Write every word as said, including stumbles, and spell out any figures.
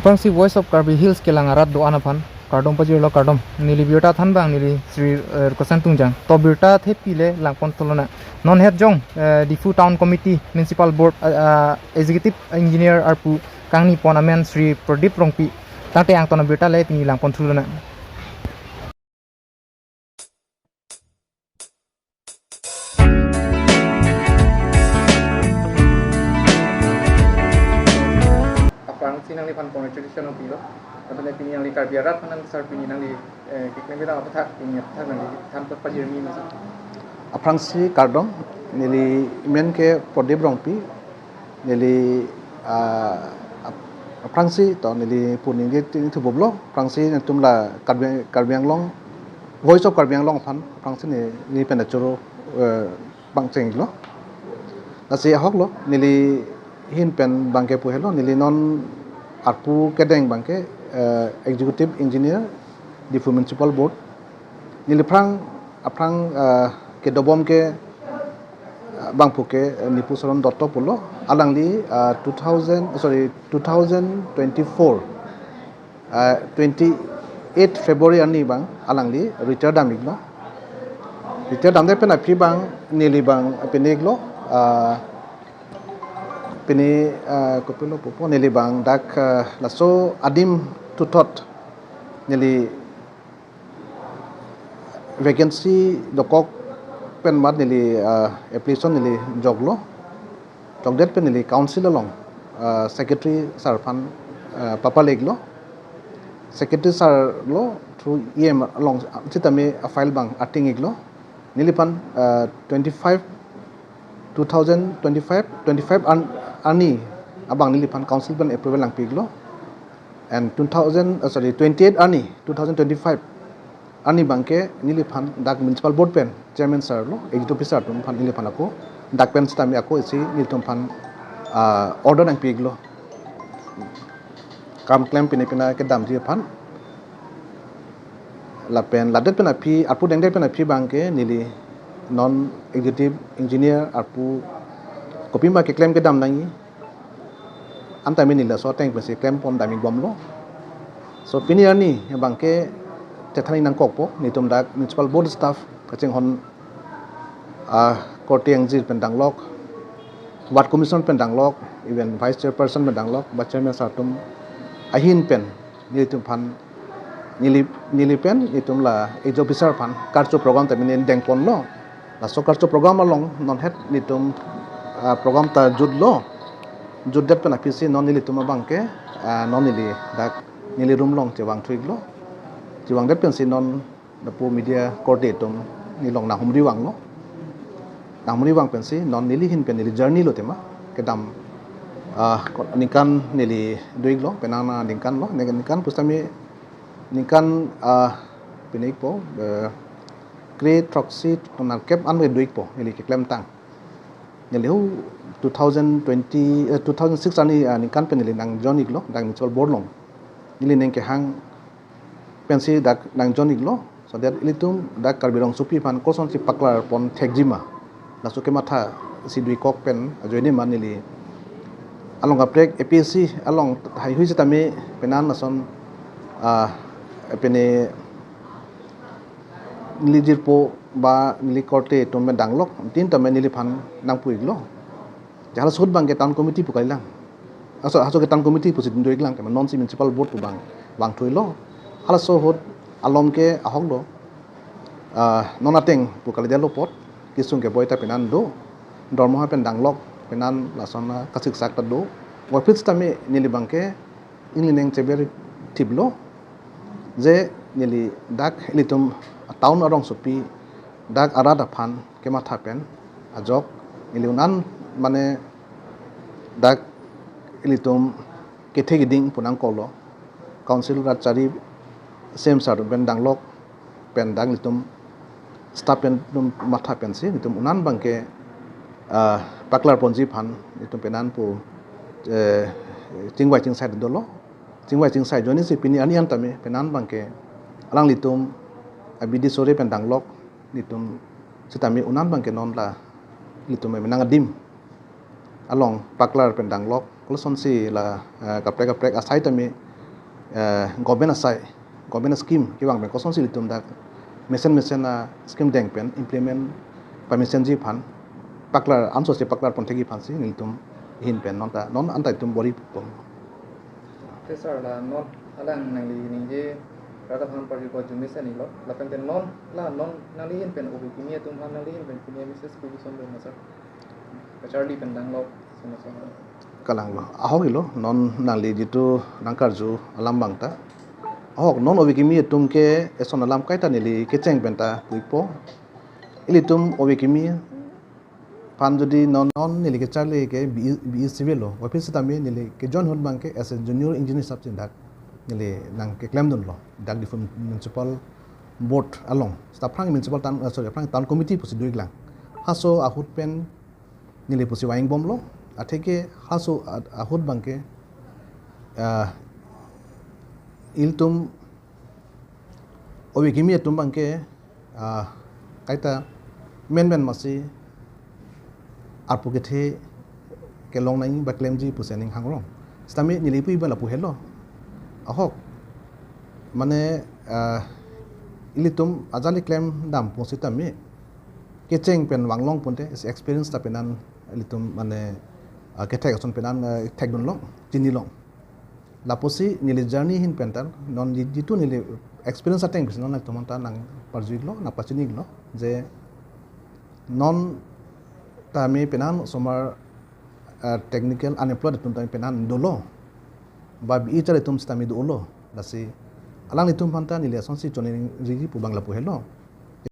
Aphrangsi Voice of Karbi Hills kelang arat do-an aphan kardom pajirlo, kardom. Neli birta thanbang neli Sri, eh, Kosen Tungjang. To birta thepi le langpon tholonang. Non het jong, eh, Diphu Town Committee, Municipal Board, eh, eh, Executive Engineer arpu kangni pon amen Sri Pradip Rongpi. Tangte angton abirta le pini langpon thulonang. Aphrangsi nangliphan congratulation pilo. Lapen pini nangli Karbi arat aphan sir pini nangli, eh, keklem bidang aphuthak pini aphuthak nangli than pajirmi masa. Aphrangsi kardom, neli men ke Pradip Rongpi, neli, ah, ap-, aphrangsi to neli puni ke tin thuboblo, aphrangsi netum la Karbi, Karbi Anglong, Voice of Karbi Anglong aphan, aphrangsi ne, neli pen achoro, eh, pangchenglo. Lasi ahoklo, neli ahin pen bangke pu helo, neli non arpu kedeng bangke, eh, Executive Engineer, Diphu Municipal Board. Neli aphrang, aphrang, eh, kedobom ke, eh, bangphu ke, eh, Nipu Saran Dutta pulo, alangli, eh, two thousand, sorry, two thousand twenty-four, eh, twenty-eight February arni bang alangli retire dam-iklo. Retire damde pen aphi bang neli bang pini iklo, eh, pini, eh, kopilo pupo neli bang dak, eh, laso adim puthot neli vacancy dokok pen mat neli, ah, application neli joklo. Jokdet pen neli council along, ah, secretary sir aphan, ah, papaleklo. Secretary sir lo through E M along sitame a file bang ating-iklo. Neliphan, ah, twenty-five, two thousand twenty-five, twenty-five an-, arni abang neliphan council pen approval langpi-iklo. And two thousand, uh, sorry, twenty-eight arni, two thousand twenty-five arni bangke neliphan dak municipal board pen chairman sir lo, executive officer atum aphan neliphan ako dak pen sitame ako isi nelitum aphan, ah, order nangpi-iklo. Kam klem pine pina kedamji aphan. Lapen ladet pen aphi, arpu dengdet pen aphi bangke neli non executive engineer arpu kopima keklem kedam nangji. Antame neli laso ateng pensi klempon dam-ikbomlo. So pini arni bangke chethan-ik nangkokpo, nelitum dak municipal board staff kachinghon, ah, korte ingjir pen danglok, ward commissioner pen danglok, even vice chairperson pen danglok, vice chairman sir atum ahin pen nelitum aphan neli, neli pen nelitum la age officer aphan karcho program ta neli dengponlo. Laso karcho program along non het nelitum, ah, program ta jutlo. Jutdet pen aphisi non nelitum abangke, ah, non neli dak neli room along chevang thu-iklo. Chevangdet pensi non lapu media korte atum nelilong nanghumri vanglo. Nanghumri vang pensi non neli ahin pen neli journey lo tema. Kedam, ah, ko-, ningkan neli do-iklo, penang aningkan lo, ningkan pusitame ningkan, ah, pine-ikpo, eh, kre throksi nerkep an do-ikpo, neli keklemtang. Neli ho two thousand twenty, eh, two thousand six arni, ah, ningkan pen neli nang join-iklo, dak municipal board along. Neli ning kehang pensi dak nang join-iklo, so that ilitum dak Karbi rongsopi aphan kosonsi paklarpon thekjima. Laso kemathasi do-ik kok pen ajoine ma neli along kaprek A P S C along haihui sitame penang lason, ah, pine neli jirpo ba neli korte atum pen danglok, tin tame neliphan nangpu-iklo. Te halaso ahut bangke town committee pu kalilang. Aso, halaso ke town committee pusi do-iklang, tema nonsi municipal board pu bang, bang thuilo. Halaso ahut alom ke ahok lo. Ah, non ateng pu kalidet lo apot, kesung keboi ta penang do, dormoha pen danglok, penang lason, ah, kasiksak ta do. Wapit sitame neli bangke, neli ning cheber thiplo, je neli dak ilitum town arongsopi, dak arat aphan kematha pen ajok, neli un-an mane dak ilitum kethe keding pu nangkoklo. Council rat chari C M sir pen danglok pen dak nelitum staff pen atum matha pensi nelitum un-an bangke, ah, paklarponji aphan nelitum penang pu, eh, chingvai chingsai dolo. Chingvai chingsai ajoinesi pini arni an tame penang bangke alanglitum, ah, B D sore pen danglok nelitum sitame un-an bangke non la nelitum menang adim along paklar pen danglok, kosonsi la, eh, kaprek kaprek asai tame eh, government asai, government scheme kevang pen kosonsi ilitum dak mesen mesen a scheme deng pen implement pamesenji aphan paklar, ansose paklar ponthekji aphansi nelitum ahin pen non ta, non anta itum bor-i pon. Te sir, la non alang nangli ningje rata aphan parjuko arjumesen-iklo. Lapen te non, la non nangli ahin pen obi kimi atum aphan nangli ahin pen pini message pu kosonlo ma sir? Kacharli pen danglo, sino sino. Kalanglo. Ahok-iklo, non nangli jitu nangkarju alam abang ta. Ahok, non obi kimi atum ke eson alam kaita neli kecheng pen ta pu-ikpo. Ilitum obi kimi aphan jodi non, non neli kacharli ke B E, B E Civil lo. Aphi sitame neli ke-join ahut abang ke as a junior engineer sab chindak neli nangkeklemdunlo. Dak Diphu Municipal Board along. Seta aphrang municipal town, uh, sorry, aphrang town committee pusi do-iklang. Halaso ahut pen neli pusi vang-ik bomlo. Atheke halaso a-, ahut abang ke, uh, ilitum obi kimi atum abang ke, ah, kaita menmen masi arpu kethe kelong nangji ba klemji pusi aning hangrong. Sitame neli pu abang lapu helo. Ahok. Mane, ah, ilitum ajali klemdam pu sitame kecheng pen vanglong ponte, experience ta penan ilitum mane, ah, kethek ason penan, ah, thekdunlong, chinilong. Lapusi neli journey ahin pen ta, non ji-, jitu neli experience ateng pusi non nangtum aphan ta nangparju-iklo, nangpachini-iklo, je non tame penan osomar, eh, technical unemployed atum tame penan dolo. Ba B E char atum sitame dolo. Lasi alanglitum aphan ta neli asonsi choningri pu abang lapu helo.